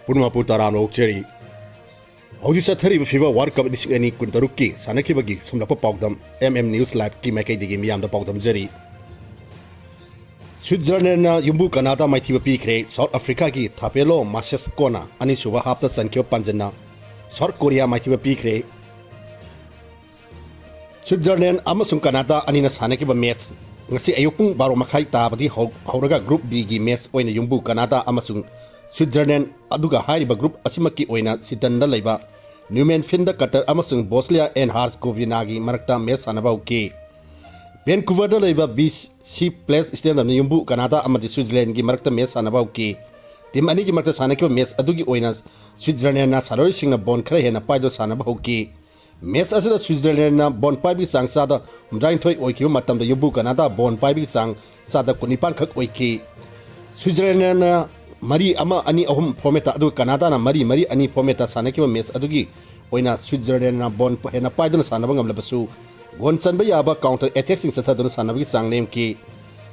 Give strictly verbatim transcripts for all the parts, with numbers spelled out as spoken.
ꯄꯨꯝꯅꯃꯛꯄꯨ ꯇꯔꯥꯝꯅ ꯑꯣꯛꯆꯔꯤ꯫ ꯍꯧꯖꯤꯛ ꯆꯠꯊꯔꯤꯕ ꯐꯤꯐꯥ ꯋꯥꯔꯜ ꯀꯞ ꯂꯤꯁꯤꯡ ꯑꯅꯤ ꯀꯨꯟꯇꯔꯨꯛꯀꯤ ꯁꯥꯟꯅꯈꯤꯕꯒꯤ ꯁꯝꯂꯞꯄ ꯄꯥꯎꯗꯝ ꯑꯦꯝ ꯑꯦꯝ ꯅ꯭ꯌꯨꯁ ꯂꯥꯏꯚꯀꯤ ꯃꯥꯏꯀꯩꯗꯒꯤ ꯃꯤꯌꯥꯝꯗ ꯄꯥꯎꯗꯝꯖꯔꯤ꯫ ꯁ꯭ꯋꯤꯠꯖꯔꯂꯦꯟꯅ ꯌꯨꯝꯕꯨ ꯀꯅꯥꯗꯥ ꯃꯥꯏꯊꯤꯕ ꯄꯤꯈ꯭ꯔꯦ꯫ ꯁꯥꯎꯠ ꯑꯐ꯭ꯔꯤꯀꯥꯒꯤ ꯊꯥꯄꯦꯂꯣ ꯃꯥꯁꯦꯁꯀꯣꯅ ꯑꯅꯤꯁꯨꯕ ꯍꯥꯞꯇ ꯆꯟꯈꯤꯕ ꯄꯥꯟꯖꯟꯅ ꯁꯥꯎꯠ ꯀꯣꯔꯤꯌꯥ ꯃꯥꯏꯊꯤꯕ ꯄꯤꯈ꯭ꯔꯦ꯫ ꯁ꯭ꯋꯤꯠꯖꯔꯂꯦꯟ ꯑꯃꯁꯨꯡ ꯀꯅꯥꯗꯥ ꯑꯅꯤꯅ ꯁꯥꯟꯅꯈꯤꯕ ꯃꯦꯠꯆ ꯉꯁꯤ ꯑꯌꯨꯛ ꯄꯨꯡ ꯕꯥꯔꯣ ꯃꯈꯥꯏ ꯇꯥꯕꯗꯤ ꯍꯧ-, ꯍꯧꯔꯒ ꯒ꯭ꯔꯨꯞ ꯕꯤꯒꯤ ꯃꯦꯠꯆ ꯑꯣꯏꯅ ꯌꯨꯝꯕꯨ ꯀꯅꯥꯗꯥ ꯑꯃꯁꯨꯡ ꯁ꯭ꯋꯤꯠꯖꯔꯂꯦꯟ, ꯑꯗꯨꯒ ꯍꯥꯏꯔꯤꯕ ꯒ꯭ꯔꯨꯞ ꯑꯁꯤꯃꯛꯀꯤ ꯑꯣꯏꯅ ꯁꯤꯇꯟꯗ ꯂꯩꯕ ꯅ꯭ꯌꯨꯃꯦꯟ ꯐꯤꯟꯗ ꯀꯇꯔ ꯑꯃꯁꯨꯡ ꯕꯣꯁꯂꯤꯌꯥ ꯑꯦꯟ ꯍꯥꯔꯖꯒꯣꯚꯤꯅꯥꯒꯤ ꯃꯔꯛꯇ ꯃꯦꯠꯆ ꯁꯥꯟꯅꯕ ꯍꯧꯈꯤ꯫ ꯚꯦꯟꯀꯨꯚꯔꯗ ꯂꯩꯕ ꯕꯤ ꯁꯤ ꯄ꯭ꯂꯦꯁ ꯁ꯭ꯇꯦꯗꯤꯌꯝꯗ ꯌꯨꯝꯕꯨ ꯀꯅꯥꯗꯥ ꯑꯃꯗꯤ ꯁ꯭ꯋꯤꯠꯖꯔꯂꯦꯟꯒꯤ ꯃꯔꯛꯇ ꯃꯦꯠꯆ ꯁꯥꯟꯅꯕ ꯍꯧꯈꯤ꯫ ꯇꯤꯝ ꯑꯅꯤꯒꯤ ꯃꯔꯛꯇ ꯁꯥꯟꯅꯈꯤꯕ ꯃꯦꯠꯆ ꯑꯗꯨꯒꯤ ꯑꯣꯏꯅ ꯁ꯭ꯋꯤꯠꯖꯔꯂꯦꯟꯅ ꯁꯥꯟꯅꯔꯣꯏꯁꯤꯡꯅ ꯕꯣꯜ ꯈꯔ ꯍꯦꯟꯅ ꯄꯥꯏꯗꯨꯅ ꯁꯥꯟꯅꯕ ꯍꯧꯈꯤ꯫ ꯃꯦꯠꯆ ꯑꯁꯤꯗ ꯁ꯭ꯋꯤꯠꯖꯔꯂꯦꯟꯅ ꯕꯣꯜ ꯄꯥꯏꯕꯒꯤ ꯆꯥꯡ ꯆꯥꯗ ꯍꯨꯝꯗ꯭ꯔꯥꯅꯤꯊꯣꯏ ꯑꯣꯏꯈꯤꯕ ꯃꯇꯝꯗ ꯌꯨꯝꯕꯨ ꯀꯅꯥꯗꯥ ꯕꯣꯜ ꯄꯥꯏꯕꯒꯤ ꯆꯥꯡ ꯆꯥꯗ ꯀꯨꯟꯅꯤꯄꯥꯟ ꯈꯛ ꯑꯣꯏꯈꯤ꯫ ꯁ꯭ꯋꯤꯠꯖꯔꯂꯦꯟꯅ ꯃꯔꯤ ꯑꯃ, ꯑꯅꯤ, ꯑꯍꯨꯝ ꯐꯣꯔꯃꯦꯠꯇ, ꯑꯗꯨꯒ ꯀꯅꯥꯗꯥꯅ ꯃꯔꯤ ꯃꯔꯤ, ꯑꯅꯤ ꯐꯣꯔꯃꯦꯠꯇ ꯁꯥꯟꯅꯈꯤꯕ ꯃꯦꯠꯆ ꯑꯗꯨꯒꯤ ꯑꯣꯏꯅ ꯁ꯭ꯋꯤꯠꯖꯔꯂꯦꯟꯅ ꯕꯣꯜ ꯍꯦꯟꯅ ꯄꯥꯏꯗꯨꯅ ꯁꯥꯟꯅꯕ ꯉꯝꯂꯕꯁꯨ, ꯒꯣꯜ ꯆꯟꯕ ꯌꯥꯕ ꯀꯥꯎꯟꯇꯔ ꯑꯦꯇꯦꯛꯁꯤꯡ ꯆꯠꯊꯗꯨꯅ ꯁꯥꯟꯅꯕꯒꯤ ꯆꯥꯡ ꯅꯦꯝꯈꯤ꯫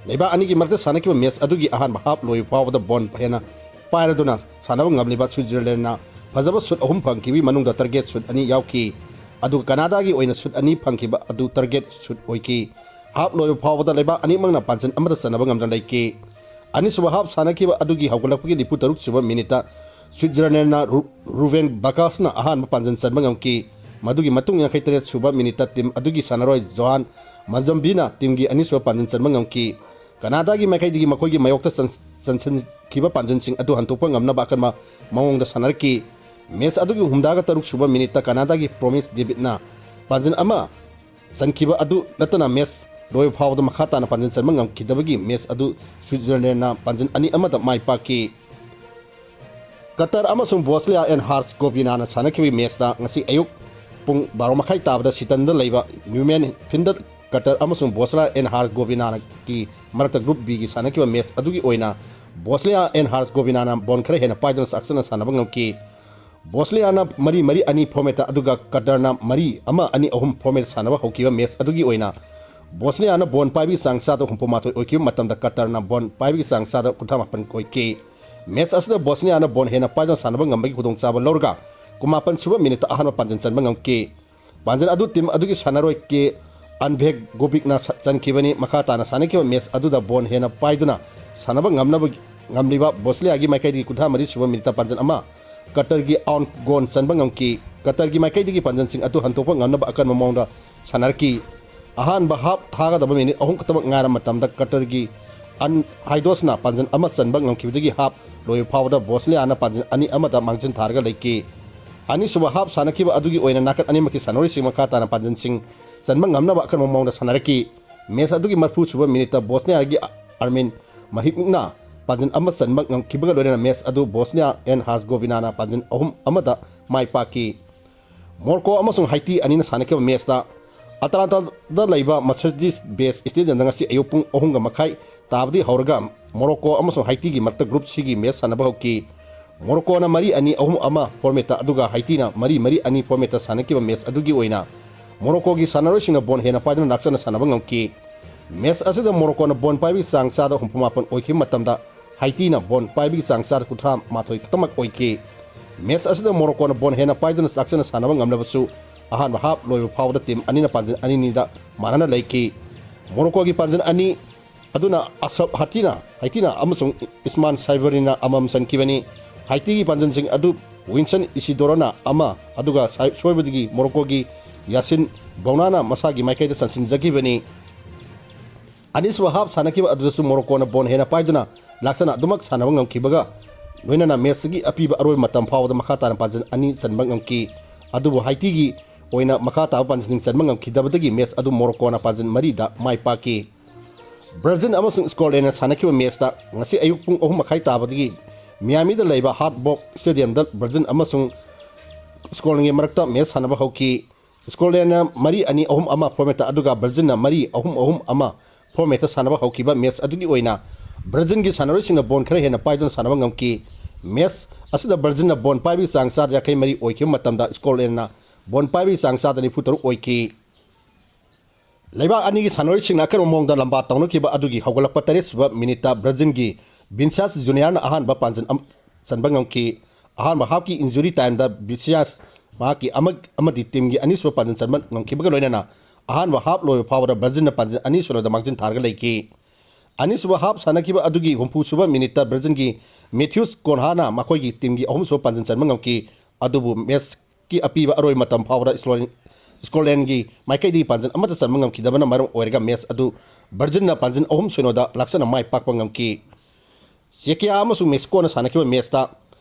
ꯂꯩꯕꯥꯛ ꯑꯅꯤꯒꯤ ꯃꯔꯛꯇ ꯁꯥꯟꯅꯈꯤꯕ ꯃꯦꯠꯆ ꯑꯗꯨꯒꯤ ꯑꯍꯥꯟꯕ ꯍꯥꯞ ꯂꯣꯏꯕ ꯐꯥꯎꯕꯗ ꯕꯣꯜ ꯍꯦꯟꯅ ꯄꯥꯏꯔꯗꯨꯅ ꯁꯥꯟꯅꯕ ꯉꯝꯂꯤꯕ ꯁ꯭ꯋꯤꯠꯖꯔꯂꯦꯟꯅ ꯐꯖꯕ ꯁꯨꯠ ꯑꯍꯨꯝ ꯐꯪꯈꯤꯕꯒꯤ ꯃꯅꯨꯡꯗ ꯇꯥꯔꯒꯦꯠ ꯁꯨꯠ ꯑꯅꯤ ꯌꯥꯎꯈꯤ꯫ ꯑꯗꯨꯒ ꯀꯅꯥꯗꯥꯒꯤ ꯑꯣꯏꯅ ꯁꯨꯠ ꯑꯅꯤ ꯐꯪꯈꯤꯕ ꯑꯗꯨ ꯇꯥꯔꯒꯦꯠ ꯁꯨꯠ ꯑꯣꯏꯈꯤ꯫ ꯍꯥꯞ ꯂꯣꯏꯕ ꯐꯥꯎꯕꯗ ꯂꯩꯕꯥꯛ ꯑꯅꯤꯃꯛꯅ ꯄꯥꯟꯖꯟ ꯑꯃꯠꯇ ꯆꯟꯅꯕ ꯉꯝꯗꯅ ꯂꯩꯈꯤ꯫ ꯑꯅꯤꯁꯨꯕ ꯍꯥꯞ ꯁꯥꯟꯅꯈꯤꯕ ꯑꯗꯨꯒꯤ ꯍꯧꯒꯠꯂꯛꯄꯒꯤ ꯅꯤꯐꯨ ꯇꯔꯨꯛ ꯁꯨꯕ ꯃꯤꯅꯤꯠꯇ ꯁ꯭ꯋꯤꯠꯖꯔꯂꯦꯟꯅ ꯔꯨ-, ꯔꯨꯕꯦꯟ ꯕꯥꯀꯥꯁꯅ ꯑꯍꯥꯟꯕ ꯄꯥꯟꯖꯟ ꯆꯟꯕ ꯉꯝꯈꯤ꯫ ꯃꯗꯨꯒꯤ ꯃꯇꯨꯡ ꯌꯥꯡꯈꯩ ꯇꯔꯦꯠ ꯁꯨꯕ ꯃꯤꯅꯤꯠꯇ ꯇꯤꯝ ꯑꯗꯨꯒꯤ ꯁꯥꯟꯅꯔꯣꯏ ꯖꯣꯍꯥꯟ ꯃꯟꯖꯝꯕꯤꯅ ꯇꯤꯝꯒꯤ ꯑꯅꯤꯁꯨꯕ ꯄꯥꯟꯖꯟ ꯆꯟꯕ ꯉꯝꯈꯤ꯫ ꯀꯅꯥꯗꯥꯒꯤ ꯃꯥꯏꯀꯩꯗꯒꯤ ꯃꯈꯣꯏꯒꯤ ꯃꯥꯌꯣꯛꯇ ꯆꯟ-, ꯆꯟꯁꯤꯟꯈꯤꯕ ꯄꯥꯟꯖꯟꯁꯤꯡ ꯑꯗꯨ ꯍꯟꯗꯣꯛꯄ ꯉꯝꯅꯕ ꯑꯀꯟꯕ ꯃꯑꯣꯡꯗ ꯁꯥꯟꯅꯔꯛꯈꯤ꯫ ꯃꯦꯆ ꯑꯗꯨꯒꯤ ꯍꯨꯝꯗ꯭ꯔꯥꯒ ꯇꯔꯨꯛ ꯁꯨꯕ ꯃꯤꯅꯤꯠꯇ ꯀꯅꯥꯗꯥꯒꯤ ꯄ꯭ꯔꯣꯃꯤꯁ ꯗꯦꯕꯤꯠꯅ ꯄꯥꯟꯖꯟ ꯑꯃ ꯆꯟꯈꯤꯕ ꯑꯗꯨ ꯅꯠꯇꯅ ꯃꯦꯆ ꯂꯣꯏꯕ ꯐꯥꯎꯕꯗ ꯃꯈꯥ ꯇꯥꯅ ꯄꯥꯟꯖꯟ ꯆꯟꯕ ꯉꯝꯈꯤꯗꯕꯒꯤ ꯃꯦꯆ ꯑꯗꯨ ꯁ꯭ꯋꯤꯠꯖꯔꯂꯦꯟꯅ ꯄꯥꯟꯖꯟ ꯑꯅꯤ ꯑꯃꯗ ꯃꯥꯏ ꯄꯥꯛꯈꯤ꯫ ꯀꯇꯔ ꯑꯃꯁꯨꯡ ꯕꯣꯁꯅꯤꯌꯥ ꯑꯦꯟ ꯍꯥꯔꯁꯒꯣꯕꯤꯅꯥꯅ ꯁꯥꯟꯅꯈꯤꯕ ꯃꯦꯆꯇ ꯉꯁꯤ ꯑꯌꯨꯛ ꯄꯨꯡ ꯕꯥꯔꯣ ꯃꯈꯥꯏ ꯇꯥꯕꯗ ꯁꯤꯇꯟꯗ ꯂꯩꯕ ꯅ꯭ꯌꯨꯃꯦꯟ ꯐꯤꯟꯗ ꯀꯇꯔ ꯑꯃꯁꯨꯡ ꯕꯣꯁꯅꯤꯌꯥ ꯑꯦꯟ ꯍꯥꯔꯁꯒꯣꯕꯤꯅꯥꯒꯤ ꯃꯔꯛꯇ ꯒ꯭ꯔꯨꯞ ꯕꯤꯒꯤ ꯁꯥꯟꯅꯈꯤꯕ ꯃꯦꯆ ꯑꯗꯨꯒꯤ ꯑꯣꯏꯅ ꯕꯣꯁꯅꯤꯌꯥ ꯑꯦꯟ ꯍꯥꯔꯁꯒꯣꯕꯤꯅꯥꯅ ꯕꯣꯜ ꯈꯔ ꯍꯦꯟꯅ ꯄꯥꯏꯗꯨꯅ ꯆꯥꯛꯆꯅ ꯁꯥꯟꯅꯕ ꯉꯝꯈꯤ꯫ ꯕꯣꯁꯅꯤꯌꯥꯅ ꯃꯔꯤ ꯃꯔꯤ ꯑꯅꯤ ꯐꯣꯔꯃꯦꯠꯇ, ꯑꯗꯨꯒ ꯀꯇꯔꯅ ꯃꯔꯤ ꯑꯃ ꯑꯅꯤ ꯑꯍꯨꯝ ꯐꯣꯔꯃꯦꯠ ꯁꯥꯟꯅꯕ ꯍꯧꯈꯤꯕ ꯃꯦꯆ ꯑꯗꯨꯒꯤ ꯑꯣꯏꯅ ꯕꯣꯁꯅꯤꯌꯥꯅ ꯕꯣꯜ ꯄꯥꯏꯕꯒꯤ ꯆꯥꯡ ꯆꯥꯗ ꯍꯨꯝꯐꯨ ꯃꯥꯊꯣꯏ ꯑꯣꯏꯈꯤꯕ ꯃꯇꯝꯗ ꯀꯇꯔꯅ ꯕꯣꯜ ꯄꯥꯏꯕꯒꯤ ꯆꯥꯡ ꯆꯥꯗ ꯀꯨꯟꯊ꯭ꯔꯥ ꯃꯥꯄꯟ ꯑꯣꯏꯈꯤ꯫ Match ꯑꯁꯤꯗ ꯕꯣꯁꯅꯤꯌꯥꯅ ꯕꯣꯜ ꯍꯦꯟꯅ ꯄꯥꯏꯗꯨꯅ ꯁꯥꯟꯅꯕ ꯉꯝꯕꯒꯤ ꯈꯨꯗꯣꯡꯆꯥꯕ ꯂꯧꯔꯒ ꯀꯨꯟꯃꯥꯄꯟ ꯁꯨꯕ ꯃꯤꯅꯤꯠꯇ ꯑꯍꯥꯟꯕ ꯄꯥꯟꯖꯤꯜ ꯆꯟꯕ ꯉꯝꯈꯤ꯫ ꯄꯥꯟꯖꯤꯜ ꯑꯗꯨ ꯇꯤꯝ ꯑꯗꯨꯒꯤ ꯁꯥꯟꯅꯔꯣꯏ ꯀꯦ ꯑꯟꯚꯦꯒꯣꯕꯤꯛꯅ ꯆꯟꯈꯤꯕꯅꯤ꯫ ꯃꯈꯥ ꯇꯥꯅ ꯁꯥꯟꯅꯈꯤꯕ ꯃꯦꯆ ꯑꯗꯨꯗ ꯕꯣꯜ ꯍꯦꯟꯅ ꯄꯥꯏꯗꯨꯅ ꯁꯥꯟꯅꯕ ꯉꯝꯅꯕ ꯉꯝꯂꯤꯕ ꯕꯣꯁꯅꯤꯌꯥꯒꯤ ꯃꯥꯏꯀꯩꯗꯒꯤ ꯀꯨꯟꯊ꯭ꯔꯥ ꯃꯔꯤ ꯁꯨꯕ ꯃꯤꯅꯤꯠꯇ ꯄꯥꯟꯖꯤꯜ ꯑꯃ ꯀꯇꯔꯒꯤ ꯑꯥꯎꯟ ꯒꯣꯟ ꯆꯟꯕ ꯉꯝꯈꯤ꯫ ꯀꯇꯔꯒꯤ ꯃꯥꯏꯀꯩꯗꯒꯤ ꯄꯥꯟꯖꯤꯜꯁꯤꯡ ꯑꯗꯨ ꯍꯟꯗꯣꯛꯄ ꯉꯝꯅꯕ ꯑꯀꯟꯕ ꯃꯑꯣꯡꯗ ꯁꯥꯟꯅꯔꯛꯈꯤ꯫ ꯑꯍꯥꯟꯕ ꯍꯥꯞ ꯊꯥꯒꯗꯕ ꯃꯤꯅꯤꯠ ꯑꯍꯨꯝ ꯈꯛꯇꯃꯛ ꯉꯥꯏꯔꯕ ꯃꯇꯝꯗ ꯀꯇꯔꯒꯤ ꯑꯟ ꯍꯥꯏꯗꯣꯁꯅ ꯄꯥꯟꯖꯤꯜ ꯑꯃ ꯆꯟꯕ ꯉꯝꯈꯤꯕꯗꯒꯤ ꯍꯥꯞ ꯂꯣꯏꯕ ꯐꯥꯎꯕꯗ ꯕꯣꯁꯅꯤꯌꯥꯅ ꯄꯥꯟꯖꯤꯜ ꯑꯅꯤ ꯑꯃꯗ ꯃꯥꯡꯖꯤꯟ ꯊꯥꯔꯒ ꯂꯩꯈꯤ꯫ ꯑꯅꯤꯁꯨꯕ ꯍꯥꯞ ꯁꯥꯟꯅꯈꯤꯕ ꯑꯗꯨꯒꯤ ꯑꯣꯏꯅ ꯅꯥꯀꯟ ꯑꯅꯤꯃꯛꯀꯤ ꯁꯥꯟꯅꯔꯣꯏꯁꯤꯡ ꯃꯈꯥ ꯇꯥꯅ ꯄꯥꯟꯖꯤꯜꯁꯤꯡ ꯆꯟꯕ ꯉꯝꯅꯕ ꯑꯀꯟꯕ ꯃꯑꯣꯡꯗ ꯁꯥꯟꯅꯔꯛꯈꯤ꯫ ꯃꯦꯆ ꯑꯗꯨꯒꯤ ꯃꯔꯤꯐꯨ ꯁꯨꯕ ꯃꯤꯅꯤꯠꯇ ꯕꯣꯁꯅꯤꯌꯥꯒꯤ ꯑꯥꯔꯃꯤꯟ ꯃꯍꯤꯛꯅ ꯄꯥꯟꯖꯤꯜ ꯑꯃ ꯆꯟꯕ ꯉꯝꯈꯤꯕꯒ ꯂꯣꯏꯅꯅ ꯃꯦꯆ ꯑꯗꯨ ꯕꯣꯁꯅꯤꯌꯥ ꯑꯦꯟ ꯍꯥꯖꯒꯣꯕꯤꯅꯥꯅ ꯄꯥꯟꯖꯤꯜ ꯑꯍꯨꯝ ꯑꯃꯗ ꯃꯥꯏ ꯄꯥꯛꯈꯤ꯫ ꯃꯣꯔꯣꯀꯣ ꯑꯃꯁꯨꯡ ꯍꯥꯏꯇꯤ ꯑꯅꯤꯅ ꯁꯥꯟꯅꯈꯤꯕ ꯃꯦꯆꯇ ꯑꯇꯂꯥꯟꯇꯥꯗ ꯂꯩꯕ ꯃꯁꯖꯤꯁ ꯕꯦꯁ ꯁ꯭ꯇꯦꯗꯤꯌꯝꯗ ꯉꯁꯤ ꯑꯌꯨꯛ ꯄꯨꯡ ꯑꯍꯨꯝꯒ ꯃꯈꯥꯏ ꯇꯥꯕꯗꯒꯤ ꯍꯧꯔꯒ ꯃꯣꯔꯣꯀꯣ ꯑꯃꯁꯨꯡ ꯍꯥꯏꯇꯤꯒꯤ ꯃꯔꯛꯇ ꯒ꯭ꯔꯨꯞ ꯁꯤꯒꯤ ꯃꯦꯆ ꯁꯥꯟꯅꯕ ꯍꯧꯈꯤ꯫ ꯃꯣꯔꯣꯀꯣꯅ ꯃꯔꯤ ꯑꯅꯤ ꯑꯍꯨꯝ ꯑꯃ ꯐꯣꯔꯃꯦꯠꯇ, ꯑꯗꯨꯒ ꯍꯥꯏꯇꯤꯅ ꯃꯔꯤ ꯃꯔꯤ ꯑꯅꯤ ꯐꯣꯔꯃꯦꯠꯇ ꯁꯥꯟꯅꯈꯤꯕ ꯃꯦꯆ ꯑꯗꯨꯒꯤ ꯑꯣꯏꯅ ꯃꯣꯔꯣꯀꯣꯒꯤ ꯁꯥꯟꯅꯔꯣꯏꯁꯤꯡꯅ ꯕꯣꯜ ꯍꯦꯟꯅ ꯄꯥꯏꯗꯨꯅ ꯂꯥꯛꯆꯅ ꯁꯥꯟꯅꯕ ꯉꯝꯈꯤ꯫ ꯃꯦꯆ ꯑꯁꯤꯗ ꯃꯣꯔꯣꯀꯣꯅ ꯕꯣꯜ ꯄꯥꯏꯕꯒꯤ ꯆꯥꯡ ꯆꯥꯗ ꯍꯨꯝꯐꯨ ꯃꯥꯄꯟ ꯑꯣꯏꯈꯤꯕ ꯃꯇꯝꯗ ꯍꯥꯏꯇꯤꯅ ꯕꯣꯜ ꯄꯥꯏꯕꯒꯤ ꯆꯥꯡ ꯆꯥꯗ ꯀꯨꯟꯊ꯭ꯔꯥ ꯃꯥꯊꯣꯏ ꯈꯛꯇꯃꯛ ꯑꯣꯏꯈꯤ꯫ ꯃꯦꯆ ꯑꯁꯤꯗ ꯃꯣꯔꯣꯀꯣꯅ ꯕꯣꯜ ꯍꯦꯟꯅ ꯄꯥꯏꯗꯨꯅ ꯂꯥꯛꯆꯅ ꯁꯥꯟꯅꯕ ꯉꯝꯂꯕꯁꯨ ꯑꯍꯥꯟꯕ ꯍꯥꯞ ꯂꯣꯏꯕ ꯐꯥꯎꯕꯗ ꯇꯤꯝ ꯑꯅꯤꯅ ꯄꯥꯟꯖꯤꯜ ꯑꯅꯤꯅꯤꯗ ꯃꯥꯟꯅꯅ ꯂꯩꯈꯤ꯫ ꯃꯣꯔꯣꯀꯣꯒꯤ ꯄꯥꯟꯖꯤꯜ ꯑꯅꯤ ꯑꯗꯨꯅ ꯑꯁ꯭ꯔꯞ ꯍꯥꯇꯤꯅ, ꯍꯥꯏꯇꯤꯅ ꯑꯃꯁꯨꯡ ꯏꯁꯃꯥꯟ ꯁꯥꯏꯕꯔꯤꯅ ꯑꯃꯃꯝ ꯆꯟꯈꯤꯕꯅꯤ꯫ ꯍꯥꯏꯇꯤꯒꯤ ꯄꯥꯟꯖꯤꯜꯁꯤꯡ ꯑꯗꯨ ꯋꯤꯟꯁꯟ ꯏꯁꯤꯗꯣꯔꯣꯅ ꯑꯃ, ꯑꯗꯨꯒ ꯁꯥꯏ-, ꯁꯣꯏꯕꯗꯒꯤ ꯃꯣꯔꯣꯀꯣꯒꯤ ꯌꯥꯁꯤꯟ ꯕꯧꯅꯥꯅ ꯃꯁꯥꯒꯤ ꯃꯥꯏꯀꯩꯗ ꯆꯟꯁꯤꯟꯖꯈꯤꯕꯅꯤ꯫ ꯑꯅꯤꯁꯨꯕ ꯍꯥꯞ ꯁꯥꯟꯅꯈꯤꯕ ꯑꯗꯨꯗꯁꯨ ꯃꯣꯔꯣꯀꯣꯅ ꯕꯣꯜ ꯍꯦꯟꯅ ꯄꯥꯏꯗꯨꯅ ꯂꯥꯛꯆꯅ ꯑꯗꯨꯃꯛ ꯁꯥꯟꯅꯕ ꯉꯝꯈꯤꯕꯒ ꯂꯣꯏꯅꯅ ꯃꯦꯆꯁꯤꯒꯤ ꯑꯄꯤꯕ ꯑꯔꯣꯏꯕ ꯃꯇꯝ ꯐꯥꯎꯕꯗ ꯃꯈꯥ ꯇꯥꯅ ꯄꯥꯟꯖꯤꯜ ꯑꯅꯤ ꯆꯟꯕ ꯉꯝꯈꯤ꯫ ꯑꯗꯨꯕꯨ ꯍꯥꯏꯇꯤꯒꯤ ꯑꯣꯏꯅ ꯃꯈꯥ ꯇꯥꯕ ꯄꯥꯟꯖꯤꯜꯁꯤꯡ ꯆꯟꯕ ꯉꯝꯈꯤꯗꯕꯗꯒꯤ ꯃꯦꯆ ꯑꯗꯨ ꯃꯣꯔꯣꯀꯣꯅ ꯄꯥꯟꯖꯤꯜ ꯃꯔꯤꯗ ꯃꯥꯏ ꯄꯥꯛꯈꯤ꯫ ꯕ꯭ꯔꯥꯖꯤꯜ ꯑꯃꯁꯨꯡ ꯁ꯭ꯀꯣꯠꯂꯦꯟꯅ ꯁꯥꯟꯅꯈꯤꯕ ꯃꯦꯆꯇ ꯉꯁꯤ ꯑꯌꯨꯛ ꯄꯨꯡ ꯑꯍꯨꯝ ꯃꯈꯥꯏ ꯇꯥꯕꯗꯒꯤ ꯃꯤꯌꯥꯃꯤꯗ ꯂꯩꯕ ꯍꯥꯔꯠ ꯕꯣꯛ ꯁ꯭ꯇꯦꯗꯤꯌꯝꯗ ꯕ꯭ꯔꯥꯖꯤꯜ ꯑꯃꯁꯨꯡ ꯁ꯭ꯀꯣꯠꯂꯦꯟꯒꯤ ꯃꯔꯛꯇ ꯃꯦꯆ ꯁꯥꯟꯅꯕ ꯍꯧꯈꯤ꯫ ꯁ꯭ꯀꯣꯠꯂꯦꯟꯅ ꯃꯔꯤ ꯑꯅꯤ ꯑꯍꯨꯝ ꯑꯃ ꯐꯣꯔꯃꯦꯠꯇ, ꯑꯗꯨꯒ ꯕ꯭ꯔꯥꯖꯤꯜꯅ ꯃꯔꯤ ꯑꯍꯨꯝ ꯑꯍꯨꯝ ꯑꯃ ꯐꯣꯔꯃꯦꯠꯇ ꯁꯥꯟꯅꯕ ꯍꯧꯈꯤꯕ ꯃꯦꯆ ꯑꯗꯨꯒꯤ ꯑꯣꯏꯅ ꯕ꯭ꯔꯥꯖꯤꯜꯒꯤ ꯁꯥꯟꯅꯔꯣꯏꯁꯤꯡꯅ ꯕꯣꯜ ꯈꯔ ꯍꯦꯟꯅ ꯄꯥꯏꯗꯨꯅ ꯁꯥꯟꯅꯕ ꯉꯝꯈꯤ꯫ ꯃꯦꯆ ꯑꯁꯤꯗ ꯕ꯭ꯔꯥꯖꯤꯜꯅ ꯕꯣꯜ ꯄꯥꯏꯕꯒꯤ ꯆꯥꯡ ꯆꯥꯗ ꯌꯥꯡꯈꯩ ꯃꯔꯤ ꯑꯣꯏꯈꯤꯕ ꯃꯇꯝꯗ ꯁ꯭ꯀꯣꯠꯂꯦꯟꯅ ꯕꯣꯜ ꯄꯥꯏꯕꯒꯤ ꯆꯥꯡ ꯆꯥꯗ ꯅꯤꯐꯨ ꯇꯔꯨꯛ ꯑꯣꯏꯈꯤ꯫ ꯂꯩꯕꯥꯛ ꯑꯅꯤꯒꯤ ꯁꯥꯟꯅꯔꯣꯏꯁꯤꯡꯅ ꯑꯀꯟꯕ ꯃꯑꯣꯡꯗ ꯂꯝꯕꯥ ꯇꯧꯅꯈꯤꯕ ꯑꯗꯨꯒꯤ ꯍꯧꯒꯠꯂꯛꯄ ꯇꯔꯦꯠ ꯁꯨꯕ ꯃꯤꯅꯤꯠꯇ ꯕ꯭ꯔꯥꯖꯤꯜꯒꯤ ꯚꯤꯅꯤꯁꯤꯌꯁ ꯖꯨꯅꯤꯌꯔꯅ ꯑꯍꯥꯟꯕ ꯄꯥꯟꯖꯟ ꯑꯃ ꯆꯟꯕ ꯉꯝꯈꯤ꯫ ꯑꯍꯥꯟꯕ ꯍꯥꯞꯀꯤ injury timeꯗ ꯚꯤꯅꯤꯁꯤꯌꯁ ꯃꯍꯥꯛꯀꯤ ꯑꯃ ꯑꯃꯗꯤ teamꯒꯤ ꯑꯅꯤꯁꯨꯕ ꯄꯥꯟꯖꯟ ꯆꯟꯕ ꯉꯝꯈꯤꯕꯒ ꯂꯣꯏꯅꯅ ꯑꯍꯥꯟꯕ half ꯂꯣꯏꯕ ꯐꯥꯎꯕꯗ ꯕ꯭ꯔꯥꯖꯤꯜꯅ ꯄꯥꯟꯖꯟ ꯑꯅꯤ ꯁꯨꯞꯅꯗ ꯃꯥꯡꯖꯤꯟ ꯊꯥꯔꯒ ꯂꯩꯈꯤ꯫ ꯑꯅꯤꯁꯨꯕ half ꯁꯥꯟꯅꯈꯤꯕ ꯑꯗꯨꯒꯤ ꯍꯨꯝꯐꯨꯁꯨꯕ minuteꯇ ꯕ꯭ꯔꯥꯖꯤꯜꯒꯤ ꯃꯦꯊ꯭ꯌꯨꯁ ꯀꯣꯟꯍꯥꯅ ꯃꯈꯣꯏꯒꯤ teamꯒꯤ ꯑꯍꯨꯝꯁꯨꯕ ꯄꯥꯟꯖꯟ ꯆꯟꯕ ꯉꯝꯈꯤ꯫ ꯑꯗꯨꯕꯨ matchꯀꯤ ꯑꯄꯤꯕ ꯑꯔꯣꯏꯕ ꯃꯇꯝ ꯐꯥꯎꯕꯗ ꯏꯁꯂꯣ-, ꯁ꯭ꯀꯣꯠꯂꯦꯟꯒꯤ ꯃꯥꯏꯀꯩꯗꯒꯤ ꯄꯥꯟꯖꯟ ꯑꯃꯠꯇ ꯆꯟꯕ ꯉꯝꯈꯤꯗꯕꯅ ꯃꯔꯝ ꯑꯣꯏꯔꯒ match ꯑꯗꯨ ꯕ꯭ꯔꯥꯖꯤꯜꯅ ꯄꯥꯟꯖꯟ ꯑꯍꯨꯝ ꯁꯤꯅꯣꯗ ꯂꯥꯛꯆꯅ ꯃꯥꯏ ꯄꯥꯛꯄ ꯉꯝꯈꯤ꯫ ꯆꯦꯀꯤꯌꯥ ꯑꯃꯁꯨꯡ ꯃꯦꯛꯁꯤꯀꯣꯅ ꯁꯥꯟꯅꯈꯤꯕ matchꯇ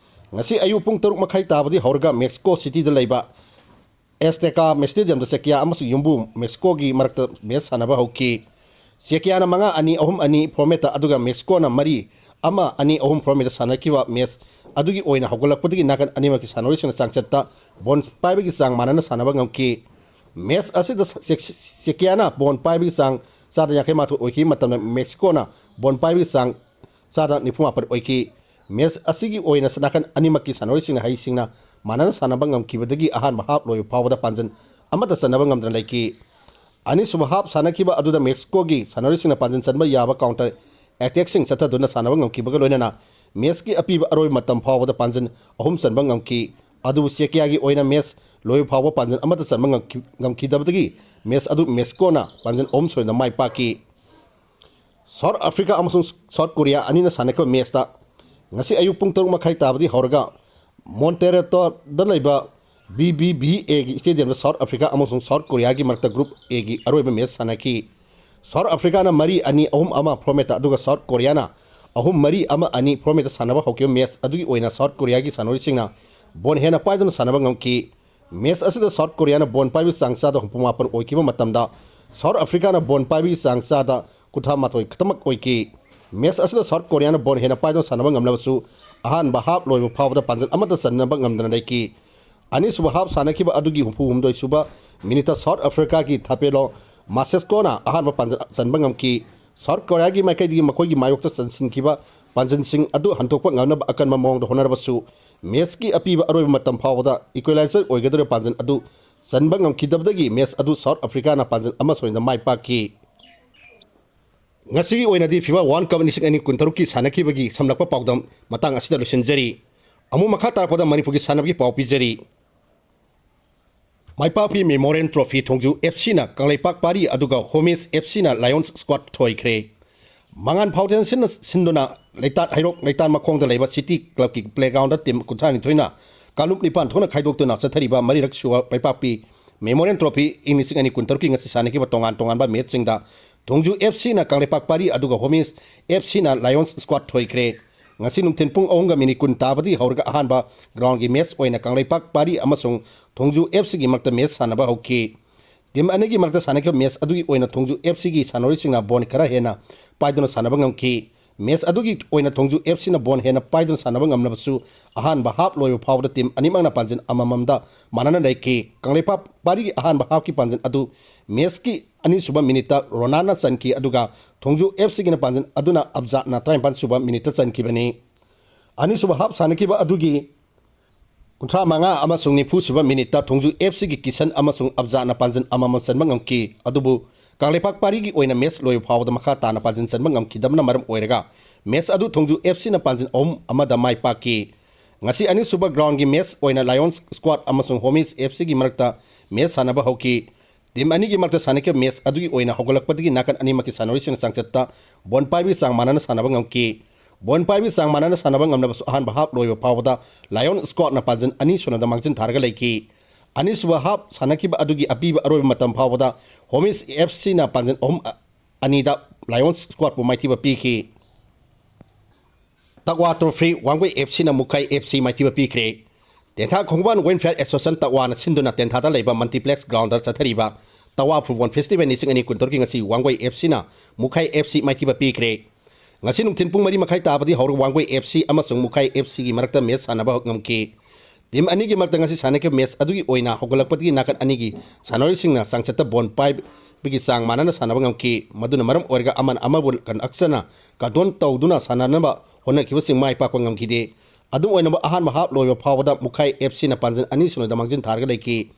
ꯉꯁꯤ ꯑꯌꯨꯛ ꯄꯨꯡ ꯇꯔꯨꯛ ꯃꯈꯥꯏ ꯇꯥꯕꯗꯤ ꯍꯧꯔꯒ ꯃꯦꯛꯁꯤꯀꯣ ꯁꯤꯇꯤꯗ ꯂꯩꯕ ꯑꯦꯁꯇꯦꯀꯥ ꯁ꯭ꯇꯦꯗꯤꯌꯝꯗ ꯆꯦꯀꯤꯌꯥ ꯑꯃꯁꯨꯡ ꯌꯨꯝꯕꯨ ꯃꯦꯛꯁꯤꯀꯣꯒꯤ ꯃꯔꯛꯇ match ꯁꯥꯟꯅꯕ ꯍꯧꯈꯤ꯫ ꯆꯦꯀꯤꯌꯥꯅ ꯃꯉꯥ ꯑꯅꯤ, ꯑꯍꯨꯝ ꯑꯅꯤ formatꯇ, ꯑꯗꯨꯒ ꯃꯦꯛꯁꯤꯀꯣꯅ ꯃꯔꯤ ꯑꯃ, ꯑꯅꯤ ꯑꯍꯨꯝ formatꯇ ꯁꯥꯟꯅꯈꯤꯕ match ꯑꯗꯨꯒꯤ ꯑꯣꯏꯅ ꯍꯧꯒꯠꯂꯛꯄꯗꯒꯤ ꯅꯥꯀꯟ ꯑꯅꯤꯃꯛꯀꯤ ꯁꯥꯟꯅꯔꯣꯏꯁꯤꯡꯅ ꯆꯥꯡꯆꯠꯇ ꯕꯣꯜ ꯄꯥꯏꯕꯒꯤ ꯆꯥꯡ ꯃꯥꯟꯅꯅ ꯁꯥꯟꯅꯕ ꯉꯝꯈꯤ꯫ Match ꯑꯁꯤꯗ ꯆꯦꯛ-, ꯆꯦꯀꯤꯌꯥꯅ ꯕꯣꯜ ꯄꯥꯏꯕꯒꯤ ꯆꯥꯡ ꯆꯥꯗ ꯌꯥꯡꯈꯩ ꯃꯥꯊꯣꯏ ꯑꯣꯏꯈꯤꯕ ꯃꯇꯝꯗ ꯃꯦꯛꯁꯤꯀꯣꯅ ꯕꯣꯜ ꯄꯥꯏꯕꯒꯤ ꯆꯥꯡ ꯆꯥꯗ ꯅꯤꯐꯨ ꯃꯥꯄꯟ ꯑꯣꯏꯈꯤ꯫ Match ꯑꯁꯤꯒꯤ ꯑꯣꯏꯅ ꯅꯥꯀꯟ ꯑꯅꯤꯃꯛꯀꯤ ꯁꯥꯟꯅꯔꯣꯏꯁꯤꯡꯅ ꯍꯩꯁꯤꯡꯅ ꯃꯥꯟꯅꯅ ꯁꯥꯟꯅꯕ ꯉꯝꯈꯤꯕꯗꯒꯤ ꯑꯍꯥꯟꯕ half ꯂꯣꯏꯕ ꯐꯥꯎꯕꯗ ꯄꯥꯟꯖꯟ ꯑꯃꯠꯇ ꯆꯟꯅꯕ ꯉꯝꯗꯅ ꯂꯩꯈꯤ꯫ ꯑꯅꯤꯁꯨꯕ half ꯁꯥꯟꯅꯈꯤꯕ ꯑꯗꯨꯗ ꯃꯦꯛꯁꯤꯀꯣꯒꯤ ꯁꯥꯟꯅꯔꯣꯏꯁꯤꯡꯅ ꯄꯥꯟꯖꯟ ꯆꯟꯕ ꯌꯥꯕ counter attackꯁꯤꯡ ꯆꯠꯊꯗꯨꯅ ꯁꯥꯟꯅꯕ ꯉꯝꯈꯤꯕꯒ ꯂꯣꯏꯅꯅ matchꯀꯤ ꯑꯄꯤꯕ ꯑꯔꯣꯏꯕ ꯃꯇꯝ ꯐꯥꯎꯕꯗ ꯄꯥꯟꯖꯟ ꯑꯍꯨꯝ ꯆꯟꯕ ꯉꯝꯈꯤ꯫ ꯑꯗꯨꯕꯨ ꯆꯦꯀꯤꯌꯥꯒꯤ ꯑꯣꯏꯅ match ꯂꯣꯏꯕ ꯐꯥꯎꯕ ꯄꯥꯟꯖꯟ ꯑꯃꯠꯇ ꯆꯟꯕ ꯉꯝꯈꯤ-, ꯉꯝꯈꯤꯗꯕꯗꯒꯤ match ꯑꯗꯨ ꯃꯦꯛꯁꯤꯀꯣꯅ ꯄꯥꯟꯖꯟ ꯑꯍꯨꯝ ꯁꯣꯏꯗꯅ ꯃꯥꯏ ꯄꯥꯛꯈꯤ꯫ South Africa ꯑꯃꯁꯨꯡ South Korea ꯑꯅꯤꯅ ꯁꯥꯟꯅꯈꯤꯕ matchꯇ ꯉꯁꯤ ꯑꯌꯨꯛ ꯄꯨꯡ ꯇꯔꯨꯛ ꯃꯈꯥꯏ ꯇꯥꯕꯗꯤ ꯍꯧꯔꯒ ꯃꯣꯟꯇꯦꯔꯦꯇꯣꯗ ꯂꯩꯕ B B V Aꯒꯤ stadiumꯗ South Africa ꯑꯃꯁꯨꯡ South Koreaꯒꯤ ꯃꯔꯛꯇ Group Aꯒꯤ ꯑꯔꯣꯏꯕ match ꯁꯥꯟꯅꯈꯤ꯫ South Africaꯅ ꯃꯔꯤ ꯑꯅꯤ, ꯑꯍꯨꯝ ꯑꯃ formatꯇ, ꯑꯗꯨꯒ South Koreaꯅ ꯑꯍꯨꯝ ꯃꯔꯤ, ꯑꯃ ꯑꯅꯤ formatꯇ ꯁꯥꯟꯅꯕ ꯍꯧꯈꯤꯕ match ꯑꯗꯨꯒꯤ ꯑꯣꯏꯅ South Koreaꯒꯤ ꯁꯥꯟꯅꯔꯣꯏꯁꯤꯡꯅ ꯕꯣꯜ ꯍꯦꯟꯅ ꯄꯥꯏꯗꯨꯅ ꯁꯥꯟꯅꯕ ꯉꯝꯈꯤ꯫ Match ꯑꯁꯤꯗ South Koreaꯅ ꯕꯣꯜ ꯄꯥꯏꯕꯒꯤ ꯆꯥꯡ ꯆꯥꯗ ꯍꯨꯝꯐꯨ ꯃꯥꯄꯟ ꯑꯣꯏꯈꯤꯕ ꯃꯇꯝꯗ South Africaꯅ ꯕꯣꯜ ꯄꯥꯏꯕꯒꯤ ꯆꯥꯡ ꯆꯥꯗ ꯀꯨꯟꯊ꯭ꯔꯥ ꯃꯥꯊꯣꯏ ꯈꯛꯇꯃꯛ ꯑꯣꯏꯈꯤ꯫ Match ꯑꯁꯤꯗ South Koreaꯅ ꯕꯣꯜ ꯍꯦꯟꯅ ꯄꯥꯏꯗꯨꯅ ꯁꯥꯟꯅꯕ ꯉꯝꯂꯕꯁꯨ ꯑꯍꯥꯟꯕ half ꯂꯣꯏꯕ ꯐꯥꯎꯕꯗ ꯄꯥꯟꯖꯟ ꯑꯃꯠꯇ ꯆꯟꯅꯕ ꯉꯝꯗꯅ ꯂꯩꯈꯤ꯫ ꯑꯅꯤꯁꯨꯕ half ꯁꯥꯟꯅꯈꯤꯕ ꯑꯗꯨꯒꯤ ꯍꯨꯝꯐꯨ ꯍꯨꯝꯗꯣꯏ ꯁꯨꯕ minuteꯇ South Africaꯒꯤ Thapelo Masescoꯅ ꯑꯍꯥꯟꯕ ꯄꯥꯟꯖꯟ ꯆꯟꯕ ꯉꯝꯈꯤ꯫ South Koreaꯒꯤ ꯃꯥꯏꯀꯩꯗꯒꯤ ꯃꯈꯣꯏꯒꯤ ꯃꯥꯌꯣꯛꯇ ꯆꯟꯁꯤꯟꯈꯤꯕ ꯄꯥꯟꯖꯟꯁꯤꯡ ꯑꯗꯨ ꯍꯟꯗꯣꯛꯄ ꯉꯝꯅꯕ ꯑꯀꯟꯕ ꯃꯑꯣꯡꯗ ꯍꯣꯠꯅꯔꯕꯁꯨ, matchꯀꯤ ꯑꯄꯤꯕ ꯑꯔꯣꯏꯕ ꯃꯇꯝ ꯐꯥꯎꯕꯗ equalizer ꯑꯣꯏꯒꯗꯧꯔꯤꯕ ꯄꯥꯟꯖꯟ ꯑꯗꯨ ꯆꯟꯕ ꯉꯝꯈꯤꯗꯕꯗꯒꯤ match ꯑꯗꯨ South Africaꯅ ꯄꯥꯟꯖꯟ ꯑꯃ ꯁꯣꯏꯗꯅ ꯃꯥꯏ ꯄꯥꯛꯈꯤ꯫ ꯉꯁꯤꯒꯤ ꯑꯣꯏꯅꯗꯤ ꯐꯤꯐꯥ ꯋꯥꯔꯜ ꯀꯞ ꯂꯤꯁꯤꯡ ꯑꯅꯤ ꯀꯨꯟꯇꯔꯨꯛꯀꯤ ꯁꯥꯟꯅꯈꯤꯕꯒꯤ ꯁꯝꯂꯛꯄ ꯄꯥꯎꯗꯝ ꯃꯇꯥꯡ ꯑꯁꯤꯗ ꯂꯣꯏꯁꯤꯟꯖꯔꯤ꯫ ꯑꯃꯨꯛ ꯃꯈꯥ ꯇꯥꯔꯛꯄꯗ ꯃꯅꯤꯄꯨꯔꯒꯤ ꯁꯥꯟꯅꯕꯒꯤ ꯄꯥꯎ ꯄꯤꯖꯔꯤ꯫ ꯃꯥꯏꯄꯥꯛꯄꯤ ꯃꯦꯃꯣꯔꯤꯌꯦꯜ ꯇ꯭ꯔꯣꯐꯤ ꯊꯣꯡꯖꯨ ꯑꯦꯐ ꯁꯤꯅ ꯀꯪꯂꯩꯄꯥꯛ ꯄꯥꯔꯤ ꯑꯗꯨꯒ ꯍꯣꯃꯤꯁ ꯑꯦꯐ ꯁꯤꯅ ꯂꯥꯌꯣꯟꯁ ꯁ꯭ꯀ꯭ꯋꯥꯠ ꯊꯣꯏꯈ꯭ꯔꯦ꯫ ꯃꯉꯥꯟ ꯐꯥꯎꯟꯗꯦꯁꯟꯅ ꯁꯤꯟꯗꯨꯅ ꯂꯩꯇꯥꯠ ꯍꯩꯔꯣꯛ ꯂꯩꯇꯥꯟ ꯃꯈꯣꯡꯗ ꯂꯩꯕ ꯁꯤꯇꯤ ꯀ꯭ꯂꯕꯀꯤ ꯄ꯭ꯂꯦꯒ꯭ꯔꯥꯎꯟꯗ ꯇꯤꯝ ꯀꯨꯟꯊ꯭ꯔꯥ ꯅꯤꯊꯣꯏꯅ ꯀꯥꯡꯂꯨꯞ ꯅꯤꯄꯥꯟ ꯊꯣꯛꯅ ꯈꯥꯏꯗꯣꯛꯇꯨꯅ ꯆꯠꯊꯔꯤꯕ ꯃꯔꯤꯔꯛ ꯁꯨꯕ ꯃꯥꯏꯄꯥꯛꯄꯤ ꯃꯦꯃꯣꯔꯤꯌꯦꯜ ꯇ꯭ꯔꯣꯐꯤ ꯏꯪ ꯂꯤꯁꯤꯡ ꯑꯅꯤ ꯀꯨꯟꯇꯔꯨꯛꯀꯤ ꯉꯁꯤ ꯁꯥꯟꯅꯈꯤꯕ ꯇꯣꯉꯥꯟ ꯇꯣꯉꯥꯟꯕ ꯃꯦꯠꯁꯁꯤꯡꯗ ꯊꯣꯡꯖꯨ ꯑꯦꯐ ꯁꯤꯅ ꯀꯪꯂꯩꯄꯥꯛ ꯄꯥꯔꯤ ꯑꯗꯨꯒ ꯍꯣꯃꯤꯁ ꯑꯦꯐ ꯁꯤꯅ ꯂꯥꯌꯣꯟꯁ ꯁ꯭ꯀ꯭ꯋꯥꯠ ꯊꯣꯏꯈ꯭ꯔꯦ꯫ ꯉꯁꯤ ꯅꯨꯡꯊꯤꯜ ꯄꯨꯡ ꯑꯍꯨꯝꯒ ꯃꯤꯅꯤꯠ ꯀꯨꯟ ꯇꯥꯕꯗꯒꯤ ꯍꯧꯔꯒ ꯑꯍꯥꯟꯕ ꯒ꯭ꯔꯥꯎꯟꯒꯤ ꯃꯦꯠꯁ ꯑꯣꯏꯅ ꯀꯪꯂꯩꯄꯥꯛ ꯄꯥꯔꯤ ꯑꯃꯁꯨꯡ ꯊꯣꯡꯖꯨ ꯑꯦꯐ ꯁꯤꯒꯤ ꯃꯔꯛꯇ ꯃꯦꯠꯁ ꯁꯥꯟꯅꯕ ꯍꯧꯈꯤ꯫ ꯇꯤꯝ ꯑꯅꯤꯒꯤ ꯃꯔꯛꯇ ꯁꯥꯟꯅꯈꯤꯕ ꯃꯦꯠꯁ ꯑꯗꯨꯒꯤ ꯑꯣꯏꯅ ꯊꯣꯡꯖꯨ ꯑꯦꯐ ꯁꯤꯒꯤ ꯁꯥꯟꯅꯔꯣꯏꯁꯤꯡꯅ ꯕꯣꯜ ꯈꯔ ꯍꯦꯟꯅ ꯄꯥꯏꯗꯨꯅ ꯁꯥꯟꯅꯕ ꯉꯝꯈꯤ꯫ ꯃꯦꯠꯁ ꯑꯗꯨꯒꯤ ꯑꯣꯏꯅ ꯊꯣꯡꯖꯨ ꯑꯦꯐ ꯁꯤꯅ ꯕꯣꯜ ꯍꯦꯟꯅ ꯄꯥꯏꯗꯨꯅ ꯁꯥꯟꯅꯕ ꯉꯝꯂꯕꯁꯨ, ꯑꯍꯥꯟꯕ ꯍꯥꯞ ꯂꯣꯏꯕ ꯐꯥꯎꯕꯗ ꯇꯤꯝ ꯑꯅꯤꯃꯛꯅ ꯄꯥꯟꯖꯤꯜ ꯑꯃꯃꯝꯗ ꯃꯥꯟꯅꯅ ꯂꯩꯈꯤ꯫ ꯀꯪꯂꯩꯄꯥꯛ ꯄꯥꯔꯤꯒꯤ ꯑꯍꯥꯟꯕ ꯍꯥꯞꯀꯤ ꯄꯥꯟꯖꯤꯜ ꯑꯗꯨ ꯃꯦꯠꯁꯀꯤ ꯑꯅꯤꯁꯨꯕ ꯃꯤꯅꯤꯠꯇ ꯔꯣꯅꯥꯜꯅ ꯆꯟꯈꯤ, ꯑꯗꯨꯒ ꯊꯣꯡꯖꯨ ꯑꯦꯐ ꯁꯤꯒꯤꯅ ꯄꯥꯟꯖꯤꯜ ꯑꯗꯨꯅ ꯑꯞꯖꯥꯠꯅ ꯇꯔꯥꯅꯤꯄꯥꯟ ꯁꯨꯕ ꯃꯤꯅꯤꯠꯇ ꯆꯟꯈꯤꯕꯅꯤ꯫ ꯑꯅꯤꯁꯨꯕ ꯍꯥꯞ ꯁꯥꯟꯅꯈꯤꯕ ꯑꯗꯨꯒꯤ ꯀꯨꯟꯊ꯭ꯔꯥ ꯃꯉꯥ ꯑꯃꯁꯨꯡ ꯅꯤꯐꯨ ꯁꯨꯕ ꯃꯤꯅꯤꯠꯇ ꯊꯣꯡꯖꯨ ꯑꯦꯐ ꯁꯤꯒꯤ ꯀꯤꯁꯟ ꯑꯃꯁꯨꯡ ꯑꯞꯖꯥꯠꯅ ꯄꯥꯟꯖꯤꯜ ꯑꯃꯃꯝ ꯆꯟꯕ ꯉꯝꯈꯤ꯫ ꯑꯗꯨꯕꯨ ꯀꯪꯂꯩꯄꯥꯛ ꯄꯥꯔꯤꯒꯤ ꯑꯣꯏꯅ ꯃꯦꯠꯁ ꯂꯣꯏꯕ ꯐꯥꯎꯕꯗ ꯃꯈꯥ ꯇꯥꯅ ꯄꯥꯟꯖꯤꯜ ꯆꯟꯕ ꯉꯝꯈꯤꯗꯕꯅ ꯃꯔꯝ ꯑꯣꯏꯔꯒ ꯃꯦꯠꯁ ꯑꯗꯨ ꯊꯣꯡꯖꯨ ꯑꯦꯐ ꯁꯤꯅ ꯄꯥꯟꯖꯤꯜ ꯑꯍꯨꯝ ꯑꯃꯗ ꯃꯥꯏ ꯄꯥꯛꯈꯤ꯫ ꯉꯁꯤ ꯑꯅꯤꯁꯨꯕ ꯒ꯭ꯔꯥꯎꯟꯒꯤ ꯃꯦꯠꯁ ꯑꯣꯏꯅ ꯂꯥꯌꯣꯟꯁ ꯁ꯭ꯀ꯭ꯋꯥꯠ ꯑꯃꯁꯨꯡ ꯍꯣꯃꯤꯁ ꯑꯦꯐ ꯁꯤꯒꯤ ꯃꯔꯛꯇ ꯃꯦꯠꯁ ꯁꯥꯟꯅꯕ ꯍꯧꯈꯤ꯫ ꯇꯤꯝ ꯑꯅꯤꯒꯤ ꯃꯔꯛꯇ ꯁꯥꯟꯅꯈꯤꯕ ꯃꯦꯠꯁ ꯑꯗꯨꯒꯤ ꯑꯣꯏꯅ ꯍꯧꯒꯠꯂꯛꯄꯗꯒꯤ ꯅꯥꯀꯟ ꯑꯅꯤꯃꯛꯀꯤ ꯁꯥꯟꯅꯔꯣꯏꯁꯤꯡꯅ ꯆꯥꯡꯆꯠꯇ ꯕꯣꯜ ꯄꯥꯏꯕꯒꯤ ꯆꯥꯡ ꯃꯥꯟꯅꯅ ꯁꯥꯟꯅꯕ ꯉꯝꯈꯤ꯫ ꯕꯣꯜ ꯄꯥꯏꯕꯒꯤ ꯆꯥꯡ ꯃꯥꯟꯅꯅ ꯁꯥꯟꯅꯕ ꯉꯝꯂꯕꯁꯨ ꯑꯍꯥꯟꯕ ꯍꯥꯞ ꯂꯣꯏꯕ ꯐꯥꯎꯕꯗ ꯂꯥꯌꯣꯟ ꯁ꯭ꯀ꯭ꯋꯥꯠꯅ ꯄꯥꯟꯖꯤꯜ ꯑꯅꯤ ꯁꯨꯅꯗ ꯃꯥꯡꯖꯤꯟ ꯊꯥꯔꯒ ꯂꯩꯈꯤ꯫ ꯑꯅꯤꯁꯨꯕ ꯍꯥꯞ ꯁꯥꯟꯅꯈꯤꯕ ꯑꯗꯨꯒꯤ ꯑꯄꯤꯕ ꯑꯔꯣꯏꯕ ꯃꯇꯝ ꯐꯥꯎꯕꯗ ꯍꯣꯃꯤꯁ ꯑꯦꯐ ꯁꯤꯅ ꯄꯥꯟꯖꯤꯜ ꯑꯍꯨꯝ ꯑꯅꯤꯗ ꯂꯥꯌꯣꯟ ꯁ꯭ꯀ꯭ꯋꯥꯠꯄꯨ ꯃꯥꯏꯊꯤꯕ ꯄꯤꯈꯤ꯫ ꯇꯛꯋꯥ ꯇ꯭ꯔꯣꯐꯤ, ꯋꯥꯡꯒꯣꯏ ꯑꯦꯐ ꯁꯤꯅ ꯃꯨꯈꯥꯏ ꯑꯦꯐ ꯁꯤ ꯃꯥꯏꯊꯤꯕ ꯄꯤꯈ꯭ꯔꯦ꯫ ꯇꯦꯟꯊꯥ ꯈꯣꯡꯕꯥꯟ ꯋꯦꯜꯐꯤꯌꯔ ꯑꯦꯁꯣꯁꯤꯌꯦꯁꯟ ꯇꯛꯋꯥꯅ ꯁꯤꯟꯗꯨꯅ ꯇꯦꯟꯊꯥꯗ ꯂꯩꯕ ꯃꯜꯇꯤꯄ꯭ꯂꯦꯛꯁ ꯒ꯭ꯔꯥꯎꯟꯗ ꯆꯠꯊꯔꯤꯕ ꯇꯛꯋꯥ ꯐꯨꯠꯕꯣꯜ ꯐꯦꯁꯇꯤꯚꯦꯜ ꯂꯤꯁꯤꯡ ꯑꯅꯤ ꯀꯨꯟꯇꯔꯨꯛꯀꯤ ꯉꯁꯤ ꯋꯥꯡꯒꯣꯏ ꯑꯦꯐ ꯁꯤꯅ ꯃꯨꯈꯥꯏ ꯑꯦꯐ ꯁꯤ ꯃꯥꯏꯊꯤꯕ ꯄꯤꯈ꯭ꯔꯦ꯫ ꯉꯁꯤ ꯅꯨꯡꯊꯤꯜ ꯄꯨꯡ ꯃꯔꯤ ꯃꯈꯥꯏ ꯇꯥꯕꯗꯒꯤ ꯍꯧꯔꯒ ꯋꯥꯡꯒꯣꯏ ꯑꯦꯐ ꯁꯤ ꯑꯃꯁꯨꯡ ꯃꯨꯈꯥꯏ ꯑꯦꯐ ꯁꯤꯒꯤ ꯃꯔꯛꯇ ꯃꯦꯠꯁ ꯁꯥꯟꯅꯕ ꯉꯝꯈꯤ꯫ ꯇꯤꯝ ꯑꯅꯤꯒꯤ ꯃꯔꯛꯇ ꯉꯁꯤ ꯁꯥꯟꯅꯈꯤꯕ ꯃꯦꯠꯁ ꯑꯗꯨꯒꯤ ꯑꯣꯏꯅ ꯍꯧꯒꯠꯂꯛꯄꯗꯒꯤ ꯅꯥꯀꯟ ꯑꯅꯤꯒꯤ ꯁꯥꯟꯅꯔꯣꯏꯁꯤꯡꯅ ꯆꯥꯡꯆꯠꯇ ꯕꯣꯜ ꯄꯥꯏꯕꯒꯤ ꯆꯥꯡ ꯃꯥꯟꯅꯅ ꯁꯥꯟꯅꯕ ꯉꯝꯈꯤ꯫ ꯃꯗꯨꯅ ꯃꯔꯝ ꯑꯣꯏꯔꯒ ꯑꯃꯅ ꯑꯃꯕꯨ ꯀꯟ-, ꯑꯀꯁꯅ ꯀꯟꯇ꯭ꯔꯣꯜ ꯇꯧꯗꯨꯅ ꯁꯥꯟꯅꯅꯕ ꯍꯣꯠꯅꯈꯤꯕꯁꯤꯡ ꯃꯥꯏ ꯄꯥꯛꯄ ꯉꯝꯈꯤꯗꯦ꯫ ꯑꯗꯨꯝ ꯑꯣꯏꯅꯃꯛ, ꯑꯍꯥꯟꯕ ꯍꯥꯞ ꯂꯣꯏꯕ ꯐꯥꯎꯕꯗ ꯃꯨꯈꯥꯏ ꯑꯦꯐ ꯁꯤꯅ ꯄꯥꯟꯖꯤꯜ ꯑꯅꯤ ꯁꯨꯅꯗ ꯃꯥꯡꯖꯤꯟ ꯊꯥꯔꯒ ꯂꯩꯈꯤ꯫